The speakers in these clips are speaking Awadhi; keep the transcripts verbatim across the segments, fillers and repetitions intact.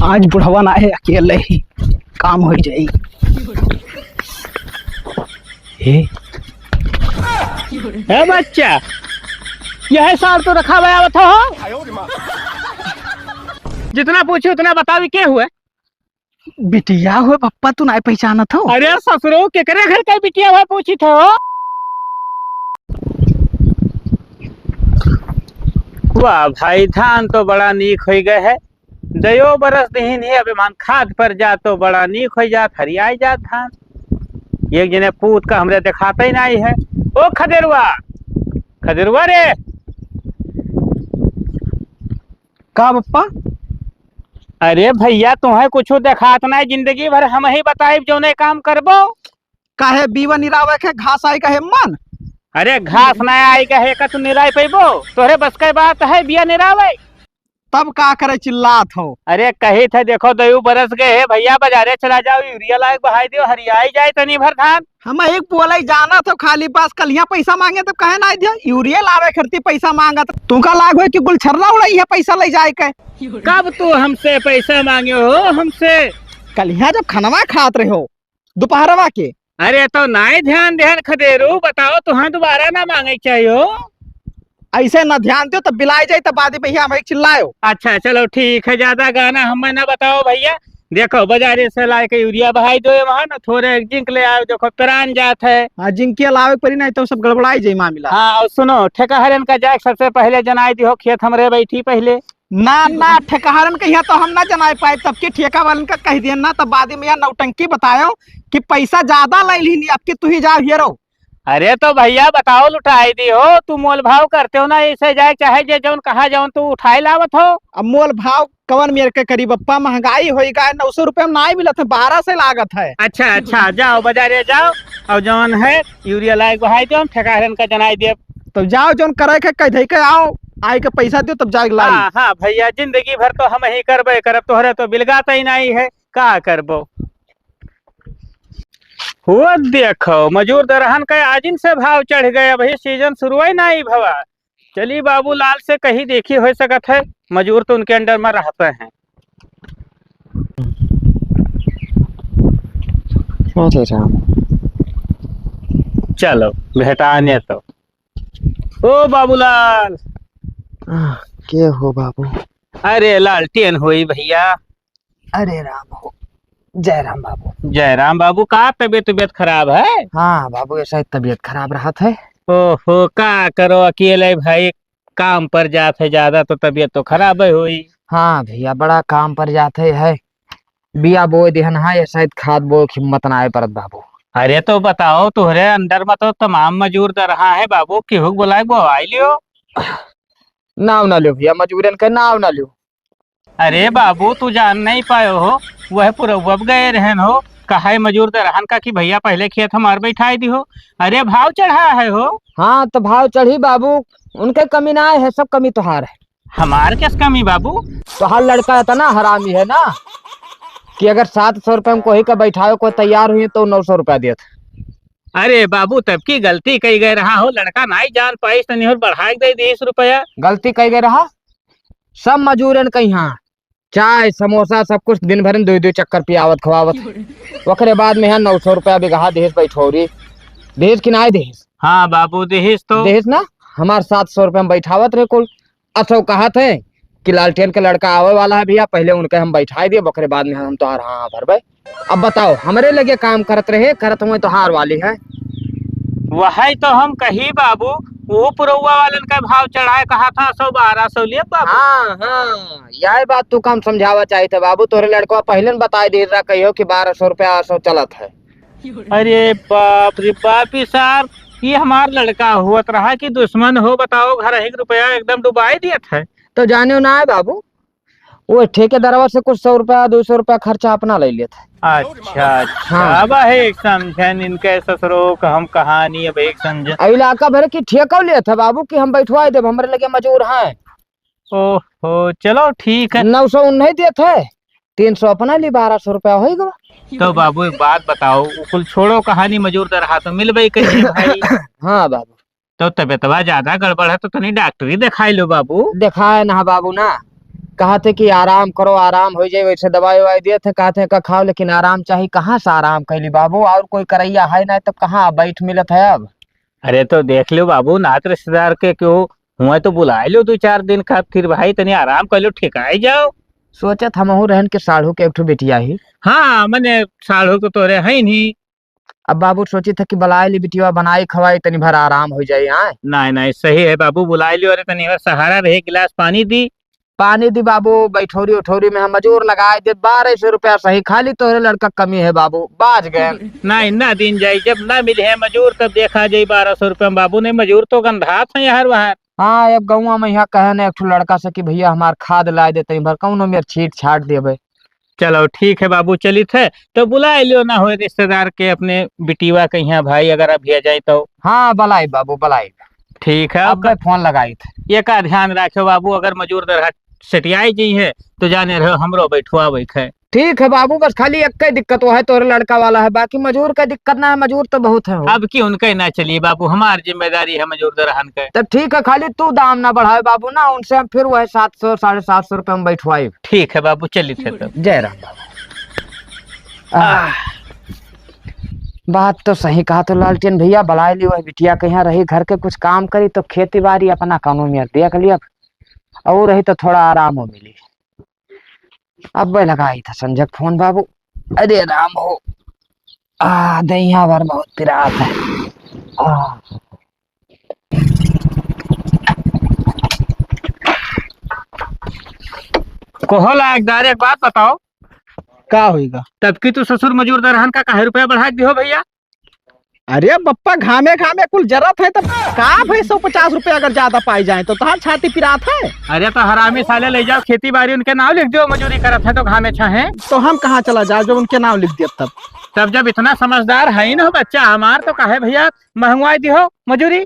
आज बुढ़वा ना है, अकेले ही काम होइ जाई। हे, हे बच्चा, यह सार तो रखा हुआ आवत हो। जितना पूछी उतना बताओ, के हुए? बिटिया हुए पप्पा, तू नाई पहचानत हो? अरे ससुरो, केकरे घर का बिटिया हुए पूछित हो? वाह भाई, धान तो बड़ा नीक होइ गए है। दयो बरस दिहिन ही, अबे मान खाद पर जात तो बड़ा नीक होइ जात, हरियाई जात धान। एक जने पूत का हमरे देखात ही नाई है। ओ खदेरुआ, खदेरुआ रे। का बप्पा? अरे भइया, तुहैं कुछू देखात नाई, जिंदगी भर हमहीं बताइब जौने काम करबो। काहे बीवा निरावे के घास आई कहे मन? अरे घास नाई आई कहे का तू निराई पइबो? तोहरे बस के बात है बिया निरावे? तब का करे चिल्लात हो? अरे कही थे, देखो दयू बरस गए है भइया, बजारे चला जाओ, यूरिया लायक बहाई दियो, हरियाई जाए तनी भर धान। हम एक बोले जानत हो, खाली पास कलिया पैसा मांगे तब कहे नाई दिया, यूरिया लावे खरती पैसा मांगत। तुमका लाग हो कि गुलछर्रा उड़ाई है पैसा ले जाए के। कब तू हमसे पैसा मांगे हो हमसे? कलिया जब खनवा खात रहे हो दोपहरवा के। अरे तो नाई ध्यान देहन खदेरू, बताओ तुहैं दोबारा ना मांगे के चाहिए हो। ऐसे ना ध्यान दियो, तब बिलाई जाए, तब बादी भइया हमें चिल्लायो। अच्छा चलो ठीक है, ज्यादा गाना हमें ना बताओ भइया। देखो बजारे से लाए के यूरिया बहाई दो वहाँ ना, थोड़े जिंक ले आओ, देखो पेरान जात है। हाँ, जिंकिया लावे के पड़ी, नाई तो सब गड़बड़ाई जाई मामला। हाँ, और सुनो, ठेकाहरन का जाए सबसे पहले जनाई दियो, खेत हमरे बैठी पहले। ना, ना, ठेकाहरन के यहाँ तो हम ना जनाए पाए, तब के ठेका वालन का कह दिया ना, तब बाद में यहाँ नौटंकी बतायो कि पैसा ज्यादा ले ली, अब के तू ही जाओ हेरो। अरे तो भइया बताओ, लुटाई दियो, तू मोल भाव करते हो ना, ऐसे जाए चाहे जे जौन कहा जौन तू उठाए लावत हो। अब मोल भाव कवन मेर के करी बप्पा, महंगाई होई गए, नौ सौ रुपया में नाई मिलत है, बारह से लागत है। अच्छा, अच्छा, जाओ बजारे जाओ, और जौन है यूरिया लायक बहाई दो, हम ठेकाहरन का जनाई देब। तो जाओ, जौन करे के कह धई के आओ, आए के पैसा दियो, तब जाए लाई। हाँ, हाँ भइया, जिंदगी भर तो हमहीं करबे करब, तोहरे तो बिलगात ही नाई है, का करबो? हो देखो, मजूर दरहन का आजिन से भाव चढ़ गए, अबहीं सीजन शुरू ही नाई भवा। चली बाबूलाल से कही देखी, होइ सकत है मजूर तो उनके under में रहते हैं। अरे राम। चलो, भेटाने तो। ओ बाबूलाल। आह, के हो बाबू? अरे लालटेन होई भइया। अरे राम हो, जय राम बाबू। जय राम बाबू, का तबीयत, तबीयत खराब है? हाँ बाबू, ऐसा ही तबीयत खराब रहत है। ओहो, का करो, अकेले भाई काम पर जात है ज्यादा, तो तबीयत तो खराब ही होई। हाँ भइया, बड़ा काम पर जात है, है। बिया बोए दिहन है, ऐसा ही खाद बोए की हिम्मत ना आए परत बाबू। अरे तो बताओ, तोहरे under में तो तमाम मजूर दरहा है बाबू, केहू के बोलाए बोआई लियो। नाव ना लियो भइया, मजूरन के नाव ना लियो। अरे बाबू, तू जान नहीं पायो हो, वह पुरौआ गए रहन हो, कहा है मजूर दरहन का कि भइया पहले खेत हमार बैठाई दी हो। अरे भाव चढ़ा है हो। हाँ, तो भाव चढ़ी बाबू, उनके कमी ना है, सब कमी तोहार है। हमार किस कमी बाबू? तोहार लड़का इतना हरामी है ना कि अगर सात सौ रुपया में कोई का बैठावे को तैयार हुई तो नौ सौ रुपया देत। अरे बाबू, तब की गलती कही गए रहा हो, लड़का नाई जान पाइस तनी और बढ़ा के दे दीस रुपया। गलती कही गए रहा, सब मजूरन के यहाँ चाय, समोसा, सब कुछ दिन भर में दो दो चक्कर पियावत खवावत। ओकरे बाद में यहाँ नौ सौ रुपया बिगहा देहिस बैठौरी। देहिस कि नाय देहिस? हाँ बाबू, देहिस तो। देहिस ना? हमार सात सौ रुपया में बैठावत रहे कुल। असो कहत है कि लालटेन के लड़का आवे वाला है भइया, पहले उनके हम बैठाई दिए, ओकरे बाद में हम तोहार हाँ भरबे। अब बताओ, हमरे लगे काम करत रहे, करत हुए तोहार वाली है। वही तो हम कही बाबू, वो पुरौआ वालन का भाव चढ़ाए कहा था, सौ बारह सौ लिए बाबू। हाँ, हाँ, यही बात तू कम समझावा चाहिए थे बाबू। तोरे लड़कवा पहले न बताए दे रहा कहियो कि बारह सौ रुपया, आठ सौ चलत है। अरे बाप रे बाप, ये सार, ये हमार लड़का हुआ रहा कि दुश्मन हो, बताओ, घर ही रुपया एकदम डुबाई दिया था। तो जाने ना है बाबू, वो ठेकेदारवा से कुछ सौ रुपया, दो सौ रुपया खर्चा अपना ले लेत है। अच्छा, अच्छा। हाँ। अब है एक समझन इनके ससुरो का हम कहानी अब एक समझन। अब इलाका भर की ठेका लेत है बाबू कि हम बैठवाए देब, हमरे लगे मजूर हैं। ओहो, चलो ठीक है। नौ सौ उन्हें देत है, तीन सौ अपना ली, बारह सौ रुपया होई गवा। तो बाबू एक बात बताओ, वो कुल छोड़ो कहानी, मजूर दरहा तो मिलबे करिए भाई। हाँ बाबू। तो तबीयतवा ज्यादा गड़बड़ है तो तनी डॉक्टरी दिखाई लो बाबू। दिखाए ना बाबू ना, कहत है कि आराम करो, आराम होइ जाई, वैसे दवाई ववाई देत है, कहत है का खाओ, लेकिन आराम चाही। कहाँ से आराम कैली बाबू, और कोई करैया है ना, तब कहाँ बैठ मिलत है अब? अरे तो देख लो बाबू, नात रिश्तेदार के क्यों हुआ तो बुलाए लो दो चार दिन का, फिर भाई तनी आराम कर लो, ठिकाए जाओ। सोचत हमहू रहन के साढ़ू के एक ठो बिटिया ही। हाँ, मने साढ़ू तो तोरे है नहीं। अब बाबू सोचित है कि बुलाए ली बिटिया, बनाई खवाई, तनी भर आराम हो जाई। हाँ, नहीं, नहीं, सही है बाबू, बुलाए लियो। अरे तनी भर सहारा रहे, गिलास पानी दी। पानी दी बाबू, बैठौरी उठौरी में हम मजूर लगाए दे, बारह सौ रुपया सही, खाली तोहरे लड़का कमी है बाबू, बाज गए। नहीं, ना दिन जाई, जब ना मिले हैं मजूर तब देखा जाई बारह सौ रुपया में बाबू, नहीं मजूर तो गंधात हैं यार वहाँ। हाँ, अब गौवा में यहाँ कहे ना एक ठो लड़का से कि भैया हमार खाद लाए दे तनी भर, कौनो मेर छीट छाट देबे। चलो ठीक है बाबू, चलित है तो बुलाए लियो ना हो रिश्तेदार के अपने बिटिया के यहाँ भाई, अगर अभी आ जाए तो। हाँ, बुलाई बाबू, बुलाई। ठीक है, अब अब मैं फोन लगाई थे। ये का ध्यान रखो बाबू, अगर मजूर दरहट सेटियाई जी है तो जाने रहो हमरो बैठुआ बैठे। ठीक है बाबू, बस खाली एक ही दिक्कत वो है, तोरे लड़का वाला है, बाकी मजूर का दिक्कत ना है, मजूर तो बहुत है हो। अब की उनका ही ना चलिए बाबू, हमार जिम्मेदारी है मजूर दरहन के। तो ठीक है, खाली तू दाम ना बढ़ाए बाबू ना, उनसे हम फिर वही सात सौ, साढ़े सात सौ रुपये में बैठवाई। ठीक है बाबू, चलित है तब। जय राम बाबू। आह, बात तो सही कहा तो लालटेन भैया, बुलाए ली वही बिटिया के यहाँ रही, घर के कुछ काम करी तो खेती बाड़ी अपना कानून में देख लिया, और रही तो थोड़ा आराम हो मिली। अब लगाई था संजय फोन बाबू। अरे राम हो, आ, दहिया भर बहुत पिरात है। आ। कहो लायकदार, एक बात बताओ। का होइगा? तब की तू ससुर मजूर दरहन का काहे रुपया बढ़ा दियो भैया? अरे बप्पा, घामे घामे कुल जरत है, तब का भाई, सौ पचास रुपया अगर ज्यादा पाई जाए तो तहार छाती पिरात है। अरे तो हरामी साले, ले जाओ खेती बाड़ी उनके नाम लिख दियो, मजूरी करत है तो घामे छाहे। तो हम कहाँ चला जाओ जब उनके नाम लिख दिया तब? तब जब इतना समझदार है ही ना बच्चा हमार, तो काहे भैया महंगवाई दिहो मजूरी?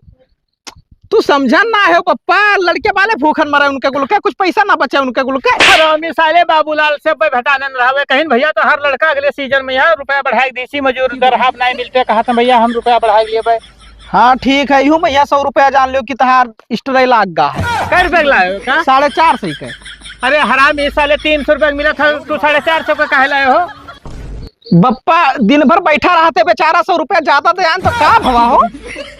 तू समझन ना हो बप्पा, लड़के वाले भूखन मरे उनके कुल के, कुछ पैसा ना बचे उनके कुल के। हरामी साले बाबूलाल से पे भेटाने न रहवे, कहीं भैया तो हर लड़का अगले सीजन में यहाँ रुपया बढ़ाई दी, सी मजूर दरहाब नहीं मिलते, कहा था भैया हम रुपया बढ़ाई लिए भाई। हाँ ठीक है, यूं भैया सौ रुपया जान लो कि तहार स्ट्रे लाग गा है। कै रुपया के लाए हो का? साढ़े चार सौ के। अरे हरामी साले, तीन सौ रुपया मिला था, तू साढ़े चार सौ का काहे लाए हो? बप्पा दिन भर बैठा रहते बेचारा, सौ रुपया ज्यादा दे आन तो का भवा हो?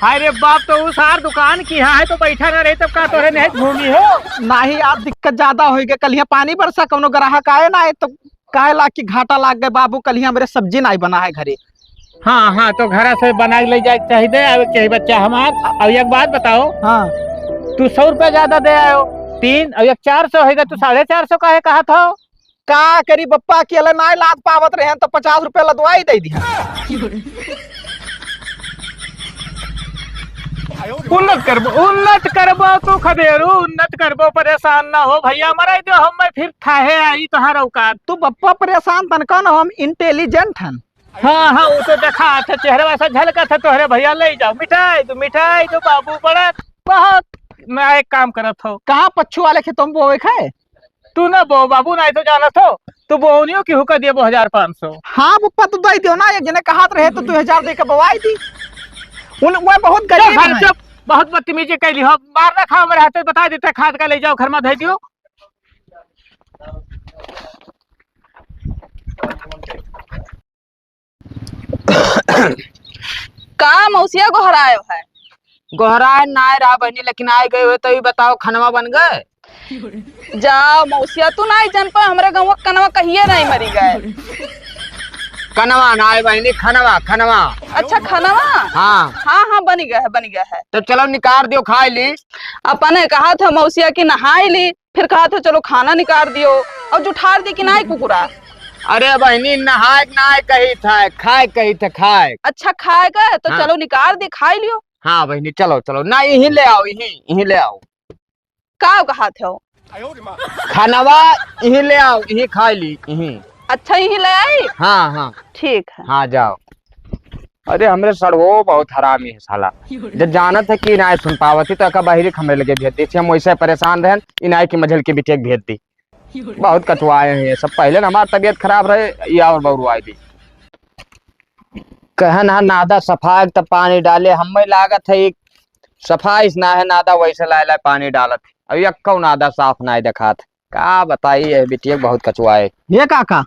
हाय रे बाप, तो उ सार दुकान किहाँ है तो बैठा ना रही तब का तोरे नहीं घूमी हो? नाही, आज दिक्कत ज्यादा होइगा। कलिया पानी बरसा, कौनो ग्राहक आए ना आए तो काहे ला कि घाटा लाग गए बाबू, कलिया मेरे सब्जी नाही बना है घरे। हाँ, हाँ, तो घरा से बना के ले जाए के चाहिए, आवे के चाहिए बच्चा हमार। अब एक बात बताओ, हाँ। तू सौ रुपया ज्यादा दे आयो, तीन, अब एक चार सौ होइगा, तू साढ़े चार सौ काहे कहा था? का करी बप्पा, अकेले नाय लाद पावत रहे हैं तो पचास रुपया लदवाई दे दिया। उन्नत करबो, उन्नत करबो तू खदेरू, उन्नत करबो, परेशान ना हो भैया, मराई दो हम, मैं फिर थाहे आई तोहार औकात। तू बप्पा परेशान तन कौन, हम इंटेलिजेंट हन। हाँ, हाँ, वो तो देखा था, चेहरा वैसा झलका था तोहरे भैया, ले जाओ, मिठाई दो, मिठाई दो बाबू, बड़ा बहुत मैं एक काम करत हो। कहाँ पच्छू वाले खेतों में बोवे खाए? तू ना बो बाबू, ना तो जानत हो, तू बोनियो की हुका दिए बो हजार पाँच सौ। हाँ बप्पा, तू दे दियो ना, एक जने कहत रहे तो दो हजार दे के बवाई दी। उन, वह बहुत चुप गरीब साले, है। चुप, बहुत बदतमीजी कैली हो, मार ना खाओ मेरे हाथे, बता देते खाद का ले जाओ घर में दे दियो। का मौसिया गोहरायो है? गोहराए नाय रहा बहनी, लेकिन आए गए हुए तो ही बताओ, खनवा बन गए? जाओ मौसिया, तू नाय जान पाए, हमरे गाँव का कनवा कहिए नाय मरी गए। कनवा नाय बहनी, खनवा, खनवा। अच्छा खनवा? हाँ। हाँ, हाँ, बनी गया है, बनी गया है। तो चलो निकाल दियो, खाए ली। अपने कहा था मौसिया कि नहाए ली, फिर कहा था चलो खाना निकाल दियो, और जुठार दी कि नाय कुकुरा। अरे बहनी, नहाए के नाय कही था, खाए कही था, खाए। अच्छा खाए का, तो हाँ। चलो निकाल दी, खाई लियो। हाँ बहनी, चलो, चलो, ना यहीं ले आओ, यहीं, यहीं ले आओ। का कहा थे हो? खानवा यहीं ले आओ, यहीं खाई ली, यहीं। अच्छा, यहीं ले आई? हाँ, हाँ। ठीक है। हाँ, जाओ। अरे, हमरे सड़वो बहुत हरामी है साला। जब जानत है कि इनाय सुन पावत ही, तो एका बहिरी के हमरे लगे भेज दी। हम वैसे परेशान रहन, इनाय की मझल के बिटिया के भेज दी। बहुत कटुआए हैं ये सब। पहले न हमार तबीयत खराब रहे, ये और बउरुआए दी। कहन हा नादा सफाए त पानी डाले, हमें लागत है एक सफाइस ना है नादा, वैसे लाए लाए पानी डालत है। अब यक्कौ नादा साफ ना है देखात। का बताई, ये बिटिया बहुत कचुआ है। ये काका,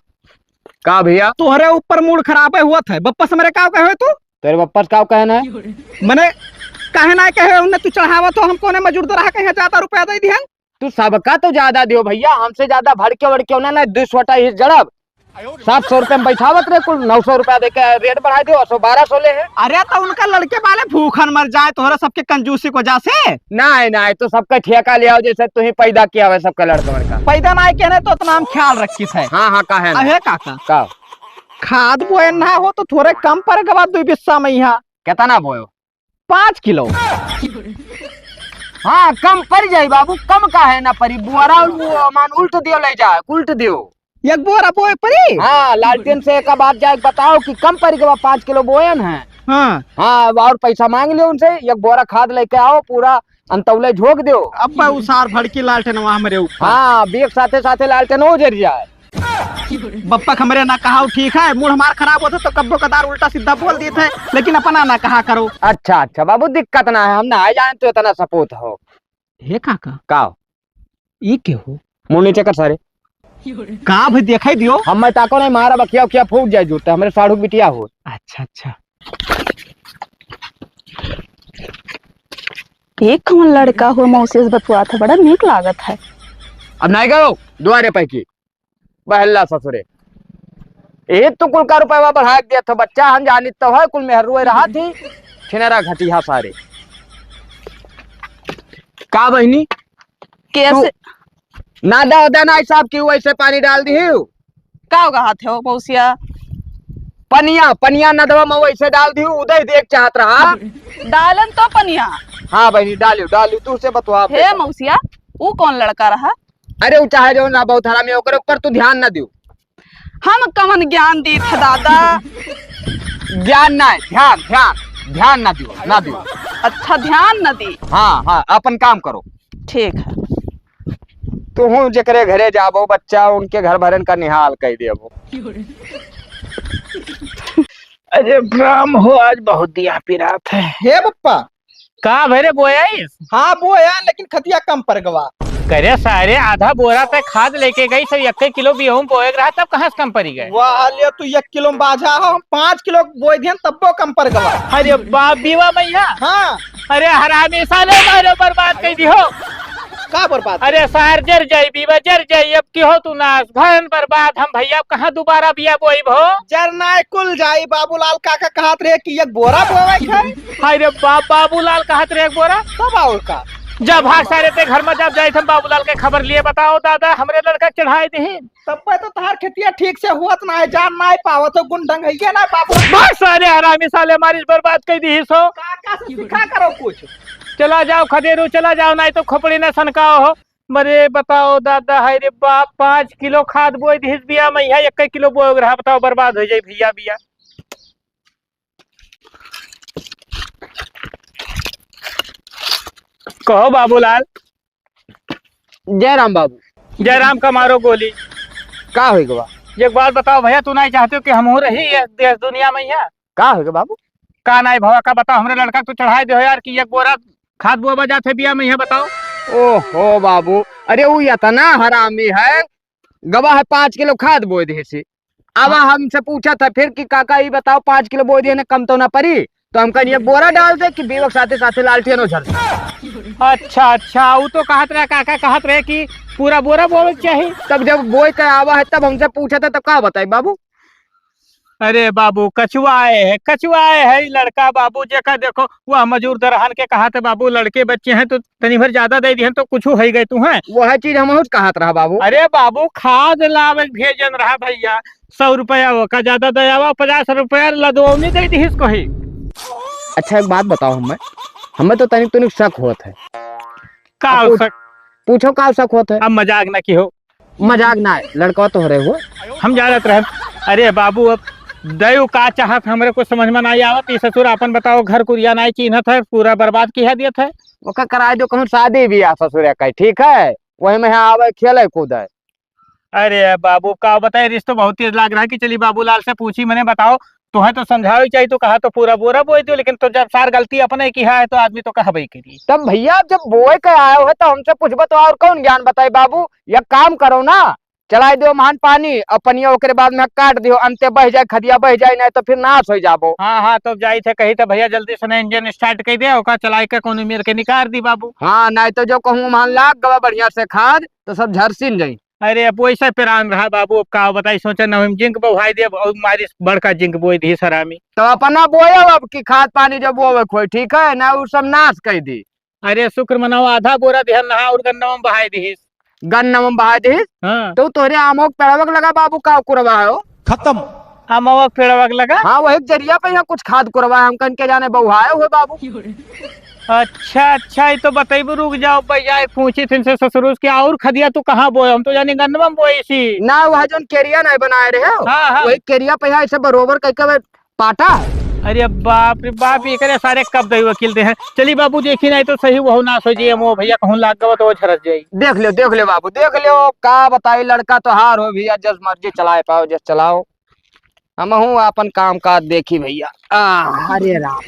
का भैया? तोहरे ऊपर मूड खराबे हुआ था, बप्पा से मेरे का कहे तू? तेरे बप्पा से का कहे ना? मने काहे ना कहे, उन्हें तू चढ़ावा तो हम कोने मजूर दरहा कहे ज्यादा रुपया दे दिहन? तू सबका तो ज्यादा दियो भैया, हमसे ज्यादा भड़के वड़के ना, ना दो सौ टा ही जड़ब। सात सौ रुपया में बैठावत रहे, कुल नौ सौ रुपया दे के रेट बढ़ा दियो, सौ बारह सौ ले है। अरे तो उनका लड़के वाले भूखन मर जाए, तोहरा सबके कंजूसी को जा से। नहीं, नहीं, तो सबका ठेका ले आओ, जैसे तू ही पैदा किया हुआ सबका लड़का वड़का। पैदा ना के ना तो इतना हम ख्याल रखी थे। हाँ, हाँ, का है ना? अहे काका, का? खाद बोए ना हो तो थोड़े कम पर गवा दो बिस्सा में यहाँ। कितना बोयो? पाँच किलो। हाँ, कम पड़ जाई बाबू, कम का है ना परी, बोरा उ-, मान उल्ट दियो ले जा, उल्ट दियो। एक बोरा बोए परी? हाँ, लालटेन से एक बात जाए के बताओ कि कम पड़ गवा, पाँच किलो बोयन है। हाँ। हाँ, और पैसा मांग लियो उनसे, एक बोरा खाद लेके आओ, पूरा अंतौले झोंक दियो। अब उसार भड़की लालटेन वहाँ मेरे ऊपर। हाँ, बीक साथे साथे लालटेन हो जर जाए। बप्पा हमरे ना कहाओ, ठीक है, मूड हमार खराब होत है तो कब्बो कदार उल्टा सीधा बोल देत है, लेकिन अपना ना कहा करो। अच्छा, अच्छा बाबू, दिक्कत ना है, हम ना आए जाए तो इतना सपूत हो। हे काका। का? ई के हो? मुंह नीचे कर सारे। का भाई, देखाई दियो। हम मैं ताको नहीं मारा, बखिया उखिया फूट जाए जूते, हमरे साढ़ू बिटिया हो। अच्छा, अच्छा। एक कौन लड़का हो, मौसी से बतुआत है, बड़ा नीक लागत है। अब नहीं गयो दुआरे पे की। बहल्ला ससुरे। ए तो कुल का रुपया बढ़ा के देत हो बच्चा, हम जानित तो है, कुल मेहरुए रहा थी, छिनरा घटिया सारे। का बहिनी? कैसे? तू नादा उदा ना हिसाब की वैसे पानी डाल दी हो। का होगा हाथ हो मौसिया? पनिया, पनिया नदवा में वैसे डाल दी, उदय देख चाहत रहा। डालन तो पनिया। हाँ बहिनी, डालियो, डालियो, तू से बतवा हे मौसिया, ऊ कौन लड़का रहा? अरे, ऊ चाहे जो ना बहुत हरामी, ओकरे ऊपर तू ध्यान ना दियो। हम कवन ज्ञान दीत है दादा? ज्ञान ना है, ध्यान, ध्यान, ध्यान ना दियो, ना दियो। अच्छा, ध्यान ना दी। हाँ, हाँ, अपन काम करो। ठीक है। तुहूँ जेकरे घरे जाबो बच्चा, उनके घर भरन का निहाल कई देबो। अरे राम हो, आज बहुत दिया पिरात है। हे बप्पा, का भरे बोयाइस? हाँ बोया, लेकिन खतिया कम पर गवा। करे सारे, आधा बोरा तक खाद लेके गई, सब एक किलो बिहूँ बोए के रहा, तब कहाँ से कम पड़ी गए? वाह, ले तू एक किलो में बाझा हो, हम पाँच किलो बोए दिहन, तब्बो कम पर गवा। अरे बाप, बीवा मैया। हाँ। अरे हरामी साले, मारो बर्बाद कर दी हो। का बर्बाद? अरे सार, जर जाई बीवा, जर जाई, अब की हो तू नाश, घरन बर्बाद, हम भैया कहाँ दोबारा बिया बोई भो? जर नाय कुल जाई, बाबूलाल काका कहत रहे कि एक बोरा बोवे के है। हाय रे बाप, बाबूलाल कहत रहे एक बोरा? तब और का? जब भाग सारे ते घर में जब जाइत हम बाबूलाल के खबर लिए, बताओ दादा, हमरे लड़का के चढ़ाए दही। तब पे तो तहार खेतिया ठीक से हुअत ना है, जान ना पावत हो, गुण ढंग है ये ना बाबू। भाग सारे हरामी साले, मारिस बर्बाद कर दी सो। काका से सिखा करो कुछ। चला जाओ खदेरू, चला जाओ, नहीं तो खोपड़ी ना सनकाओ हो। मरे बताओ दादा, हाय रे बाप, पाँच किलो खाद बोए दिहिस बिया में, यहाँ एक किलो बोए रहा, बताओ बर्बाद हो जाई भैया बिया। कहो बाबूलाल। जय राम बाबू। जय राम का मारो गोली। का होई गवा? एक बात बताओ भैया, तू नहीं चाहते हो कि हम हो रही ये देश दुनिया में यहाँ? का होई गवा बाबू? का नहीं भवा का बताओ, हमरे लड़का तू चढ़ाए दे हो यार कि एक बोरा खाद बोआ जात है बिया में यहाँ बताओ। ओहो बाबू, अरे वो इतना हरामी है, गवा है पाँच किलो खाद बोए दे से। अब हाँ। हमसे पूछा था फिर कि काका, ई बताओ, पाँच किलो बोए दिए ने, कम तो ना पड़ी? तो हम कहनी, एक बोरा डाल दे कि बीवक साथे साथे लालटेनो झर दे। अच्छा, अच्छा, वो तो कहत रहे, काका कहत रहे कि पूरा बोरा बोवे के चाही। तब जब बोए के आवा है, तब हमसे पूछा था, तब का बताई बाबू? अरे बाबू, कचुआए है, कचुआए है ई लड़का बाबू, जेका देखो, वह मजूर दरहन के कहा थे, "बाबू, लड़के बच्चे हैं, तो तनी भर ज्यादा दे दिहन, तो कुछ हो गए तू हैं।" वह चीज हम कहत रहा बाबू। अरे बाबू, खाद लावे भेजन रहा भैया, सौ रुपया वो का ज्यादा दे आवा, पचास रुपया लदवौनी दे दिहिस कही। अच्छा, एक बात बताओ हमें, हमें तो तनिक तनिक शक होत है। का अब पूछ-, शक? पूछो, का शक होत है? अब मजाक ना की हो। मजाक ना है, लड़का तो हो रहे हो। हम जानत रहे। अरे बाबू, अब दयू का चाहत, हमरे कुछ समझ में नहीं आवत। ई ससुर, अपन बताओ, घर कुरिया नहीं चिन्हत है, पूरा बर्बाद किया देत है। ओका कराए दो कहूँ शादी ब्याह ससुर का, ठीक है, वही में यहाँ आवे, खेले कूदे। अरे बाबू, का बताए, रिश्तो बहुत तेज लाग रहा है कि चली बाबूलाल से पूछी, मने बताओ, तोहे तो समझावे चाहिए, तो कहा तो पूरा बोरा बोए दियो, लेकिन तो जब सार गलती अपने की है तो आदमी तो कहबे करी। तब भैया, जब बोए के आयो है तो हमसे पूछबे तो और कौन ज्ञान बताई बाबू? एक काम करो ना, चलाइ दियो महान पानी और पनिया ओकरे बाद में काट दियो, अंते बह जाए, खदिया बह जाए, नहीं तो फिर नाश हो जाबो। हाँ, हाँ, तो जाई थे कही तो भैया जल्दी से ना इंजन स्टार्ट कर दे, ओका चलाए के कोनो मेर के निकाल दी बाबू। हाँ, नहीं तो जो कहूँ महान लाग गवा बढ़िया से खाद तो सब झरसिन जाई। अरे, अब वैसे पेरान रहा बाबू, अब का बताई, सोचा ना हम जिंक बोहाई देब और मारिस बड़का जिंक बोई दी सरामी। तो अपना बोयो अब की खाद पानी जब बोवे खोई, ठीक है ना, उ सब नाश कर दी। अरे, शुक्र मनाओ, आधा बोरा दिहन नहा और गन्नवा में बहाई दिहिस। गन्नवा में बहाई दिहिस? हाँ। तो तोहरे आमोक पेड़वक लगा बाबू, का कुरवा हो? खत्म। आमोक पेड़वक लगा? हाँ, वही जरिया पे यहाँ कुछ खाद कुरवा है, हम कन के जाने बउहाए हुए बाबू। अच्छा, अच्छा, ये तो बतैबू, रुक जाओ, भैया, एक पूछी थिन से ससुरुस के और खदिया तू कहाँ बोए? हम तो जाने गन्नवा में बोए सी। ना, वह जोन केरिया नहीं बनाए रहे हो, हाँ, हाँ। वही केरिया पे यहाँ ऐसे बरोबर कह के पाटा है। अरे बाप रे बाप, एकरे सारे कब दई वकील दे हैं। चली बाबू, देखी नहीं तो सही, वहु नाश हो जाई, हम वो भैया कहूँ लाग गवा तो वो झरस जाई। देख लो, देख लो बाबू, देख लो, का बताई, लड़का तो हार हो भैया, जस मर्जी चलाए पाओ, जस चलाओ। हमहू आपन काम काज देखी भैया। आ, हरे राम।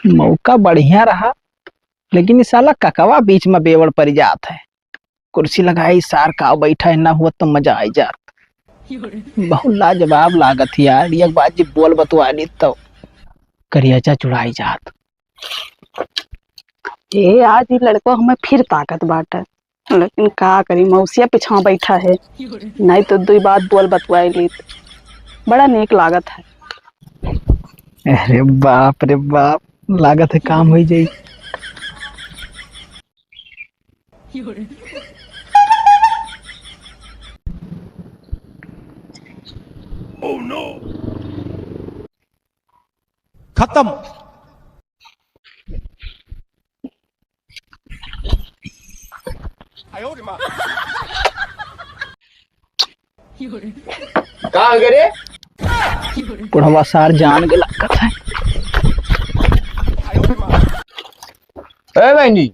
मौका बढ़िया रहा, लेकिन ई साला ककवा बीच में बेवड़ परि जात है। कुर्सी लगाई, सार का बैठा है, ना हुआ तो मजा आई जात। बहुत लाजवाब लागत है यार, एक बार जी बोल बतवा ली तो करियाचा चुड़ाई जात। ए, आज ई लड़को हमें फिर ताकत बाटे, लेकिन का करी, मौसिया पिछवा बैठा है, नहीं तो दुई बात बोल बतवाई लीत। बड़ा नीक लागत है। अरे बाप रे बाप, लागत है काम होई जाई। खत्म। का हो गया रे? बुढ़वा सार जान के लागत है। ए बहनी,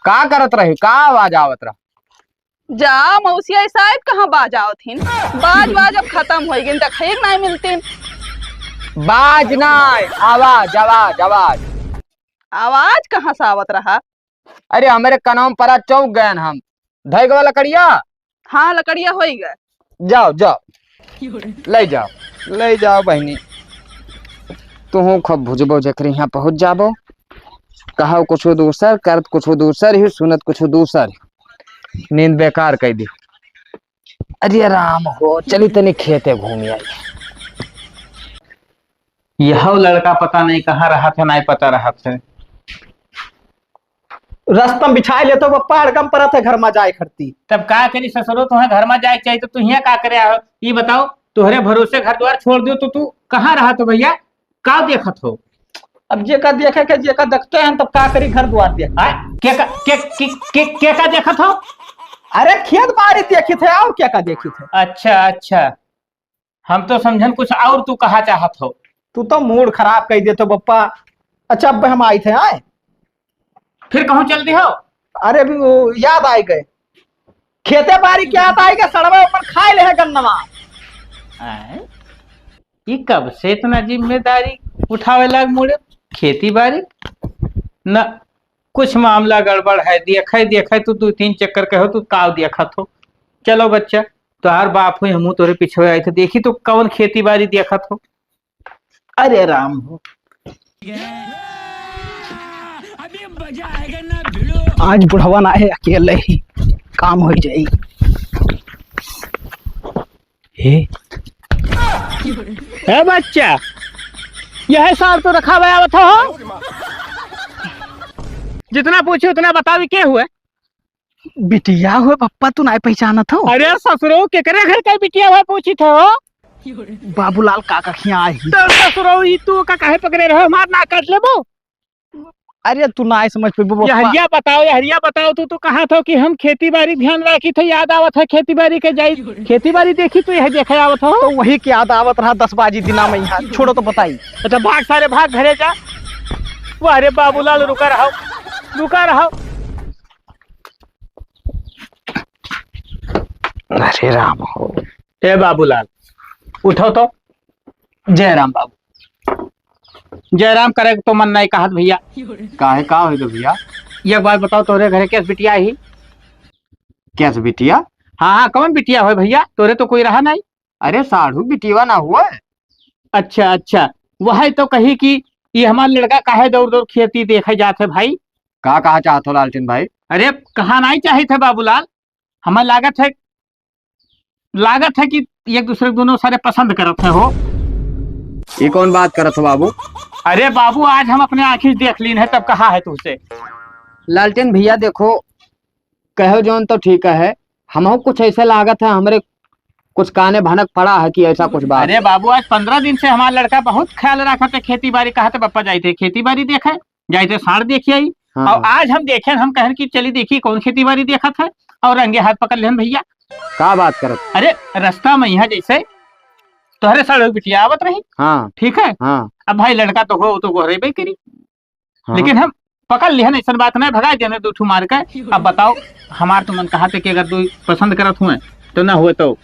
का करत रहे? का आवाज आवत रहा? जा मौसिया, ई साहेब कहाँ बाज आवत हिन? बाज, बाज अब खत्म होइ गइन, देखइक नाहीं मिलतिन। बाज नाहीं, आवाज, आवाज, आवाज। आवाज कहाँ से आवत रहा? अरे, हमरे कनवा में परा चौक गयन हम। धइ गवा लकड़िया? हाँ, लकड़िया होइ गए। जाओ, जाओ। ले जाओ, ले जाओ बहनी। तुहूँ खूब भुजबो, जेकरे यहाँ पहुँच जाबो। कहव कुछ दूसर, करत कुछ दूसर ही, सुनत कुछ दूसर ही। नींद बेकार कइ दी। अरे राम हो, चली तनी खेते घूमी आई। यह लड़का पता नहीं कहाँ रहत है, नहीं पता रहत है। रस्ता में बिछाए लेतो, वो पहाड़ कम परत है घर में जाए खरती। तब का करी ससुरो, तुहें घर में जाए के चाहिए तो तू हियाँ का करे आयो? ई बताओ, तोहरे भरोसे घर द्वार छोड़ दियो तो तू कहाँ रहत हो भैया? का देखत हो? अब जेका देखे के, जेका देखते हैं, तब का करी, घर द्वार देख। आय? के का, के, के, के, के का देखत हो? अरे खेत बारी देखित है, और के का देखित है? अच्छा, अच्छा, हम तो समझन कुछ और तू कहा चाहत हो। तू तो मूड खराब कइ देत हो बप्पा। अच्छा, अब हम आइत है, आए? फिर कहूँ चल दी हो? अरे, अभी वो याद आइ गए, खेते बारी के याद आइ गए, सड़वा ऊपर खाए ले है गन्नवा। आए? ई कब से इतना जिम्मेदारी उठावे लाग मुड़े? खेती बारी? न, कुछ मामला गड़बड़ है। देखे, देखे तू दो तीन चक्कर कहो, तू काव देखत हो। चलो बच्चा, तोहार बाप हुई, हमहू तोरे पिछवे आई थे, देखी तू कवन खेती बारी देखत हो। अरे राम हो। आज बुढ़वा ना है, अकेले ही काम होइ जाई। हे। ए बच्चा, यह सार तो रखावे आवत हो? जितना पूछी उतना बतावी के हुए? बिटिया हुए पप्पा, तू नाय पहचानत हो? अरे ससुरो, केकरे घर का बिटिया हुए पूछित हो? बाबूलाल काका खिया आई। तो ससुरो, ई तू का काहे पकड़े रहो? मार ना काट लेबो। अरे तू ना समझ पेबो बप्पा। यहरिया बताओ, यहरिया बताओ, तू तो कहा था कि हम खेती बारी ध्यान राखी थे, याद आवत है खेती बारी के जाई, खेती बारी देखी तो यह देखे आवत हो। तो वही के याद आवत रहा दस बाजी दिना में यहाँ। छोड़ो तो बताई। अच्छा भाग सारे भाग घरे जा। वाह रे बाबूलाल, रुका रहो, रुका रहो। अरे राम हो। ए बाबूलाल, उठो तो। जय राम बाबू। जय राम करे तो मन नहीं कहत भैया। काहे, का होई गए भैया? एक बात बताओ, तोरे घरे केस बिटिया आई? केस बिटिया? हाँ, हाँ, कौन बिटिया होय भैया? तोरे तो कोई रहा नहीं। अरे साढ़ू बिटिया ना हुआ। अच्छा, अच्छा, वह तो कही कि ये हमार लड़का काहे दौड़ दौड़ खेती देखे जात है भाई? का कहा चाहत हो लालटेन भाई? अरे कहा नहीं चाहित है बाबूलाल, हमें लागत है, लागत है कि एक दूसरे के दोनों सारे पसंद करत है हो। ये कौन बात करत हो बाबू? अरे बाबू, आज हम अपने आँखी देख लीन है, तब कहा है तुझसे। लालटेन भैया देखो, कहो जौन तो ठीक है, हमहू कुछ ऐसे लागत है, हमरे कुछ काने भनक पड़ा है कि ऐसा कुछ बात। अरे बाबू, आज पन्द्रह दिन से हमार लड़का बहुत ख्याल रखत है खेती बाड़ी, कहत है, "पप्पा जाइत है खेती बाड़ी देखे, जाइत है साँड़ देखि आई।" हाँ। और आज हम देखेन, हम कहन कि चली देखी कौन खेती बाड़ी देखत है, और रंगे हाथ पकड़ लेन भैया। का बात करत? अरे रास्ता में यहाँ जैसे तोहरे साढ़ू बिटिया आवत रही। हाँ। ठीक है? हाँ। अब भाई लड़का तो हो, वो तो गोहरेबे करी। हाँ। लेकिन हम पकड़ लिहन, ऐसन बात नहीं, भगा देने दो ठू मार के। अब बताओ, हमार तो मन कहा थे कि अगर दो पसंद करत हुए तो ना हुए तो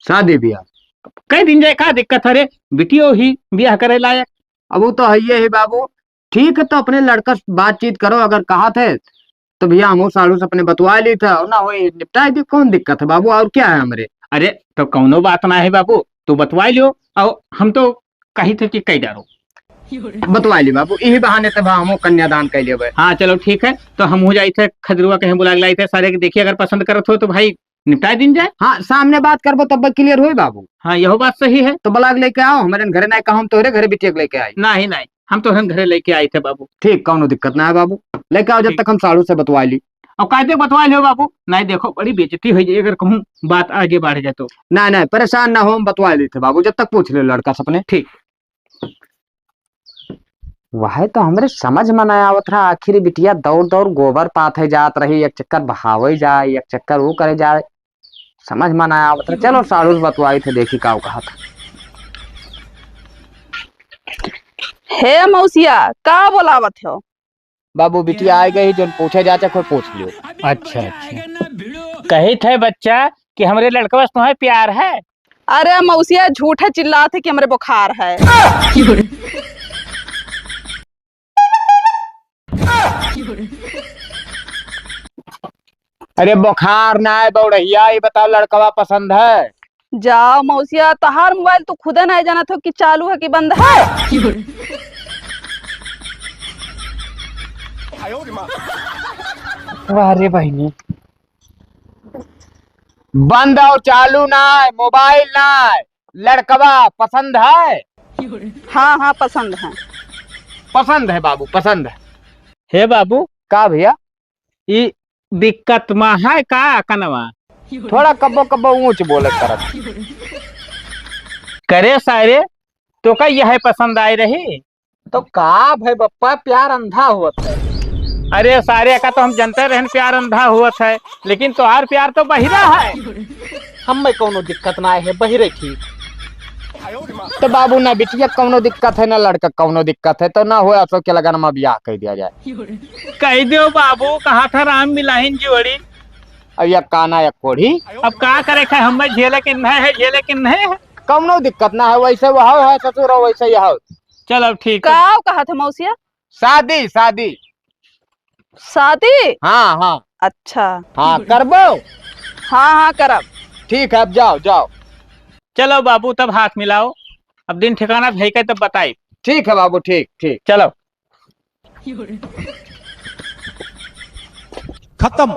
शादी ब्याह कई दिन जाए, का दिक्कत है रे? बिटियो ही ब्याह करे लायक। अब वो तो है ये है बाबू, ठीक है, तो अपने लड़का से बातचीत करो, अगर कहा थे तो भैया हम साढ़ू से अपने बतवा ली थे, और ना हो निपटाई दी, कौन दिक्कत है बाबू, और क्या है हमरे? अरे तो कौनो बात ना है बाबू, तू बतवा लियो, और हम तो कही थे कि कई डारो। बतवा ली बाबू, यही बहाने तब हम कन्यादान कर लेबे। हाँ, चलो ठीक है, तो हम हो जाई थे खजरुआ कहीं बुला के लाई थे सारे के, देखिए अगर पसंद करत हो तो भाई निपटा दिन जाए। हाँ, सामने बात करबो तब क्लियर होई बाबू। हाँ, यहो बात सही है। तो बुला के लेके आओ, हमारे घरे नहीं कहो, हम तोहरे घरे बिटिया के लेके आई। नहीं, नहीं, हम तोहरे घरे लेके आई थे बाबू। ठीक, कौनो दिक्कत ना है बाबू, लेके आओ जब ठीक। तक हम साढ़ू से बतवा ली। और कायदे बतवा लियो बाबू, नहीं देखो बड़ी बेइज्जती हो जाए अगर कहूँ बात आगे बढ़ जाए तो। नहीं, नहीं, परेशान ना हो, हम बतवा ली थे बाबू, जब तक पूछ ले लड़का से अपने। ठीक। वह तो हमरे समझ में ना आवत रहा, आखिर बिटिया दौड़ दौड़ गोबर पाथे जात रही, एक चक्कर बहावे जाए, एक चक्कर वो करे जाए, समझ में ना आवत रहा। चलो साढ़ू से बतवाई थे, देखी का कहा था। हे मौसिया, का बोलावत हो? बाबू बिटिया आ गई, जौन पूछे जाचा कोई पूछ लियो। अच्छा, अच्छा। कही थे बच्चा कि हमरे लड़कवा से तुम्हें प्यार है। अरे मौसिया, झूठे चिल्लात है कि हमरे बुखार है। अरे बुखार ना है बौड़हिया, ये बताओ लड़कवा पसंद है? जाओ मौसिया, तोहार मोबाइल तू खुदे नहीं जानत हो कि चालू है कि बंद है। वाह रे बहिनी। बंद और चालू ना है, मोबाइल ना है, लड़कवा पसंद है? हाँ, हाँ, पसंद है। पसंद है बाबू, पसंद है। हे बाबू। का भैया? ई दिक्कत मा है का कनवा? थोड़ा कब्बो कब्बो ऊंच बोले करत। करे सारे, तो का यह पसंद आए रही? तो का भाई बप्पा, प्यार अंधा होत है। अरे सारे का तो हम जनते रहन प्यार अंधा होत है, लेकिन तोहार प्यार तो बहिरा है। हम में कौनो दिक्कत ना है, बहिरे ठीक। तो बाबू ना बिटिया कौनो दिक्कत है, ना लड़का कौनो दिक्कत है, तो ना हो अशोक के लगन में ब्याह कर दिया जाए। कह दो बाबू, कहा था राम मिलाहिन जोड़ी। अब या काना या कोढ़ी। अब का करे खाए, हम झेले के नहीं है, झेले के नहीं है। कौनो दिक्कत ना है, वैसे वह है ससुर, वैसे यह है। चलो ठीक है। का कहा था मौसिया? शादी, शादी। शादी? हाँ, हाँ। अच्छा। हाँ, करबो? हाँ, हाँ, करब। ठीक है, अब जाओ, जाओ। चलो बाबू, तब हाथ मिलाओ, अब दिन ठिकाना धई के तब बताई। ठीक है बाबू, ठीक, ठीक। चलो। खत्म।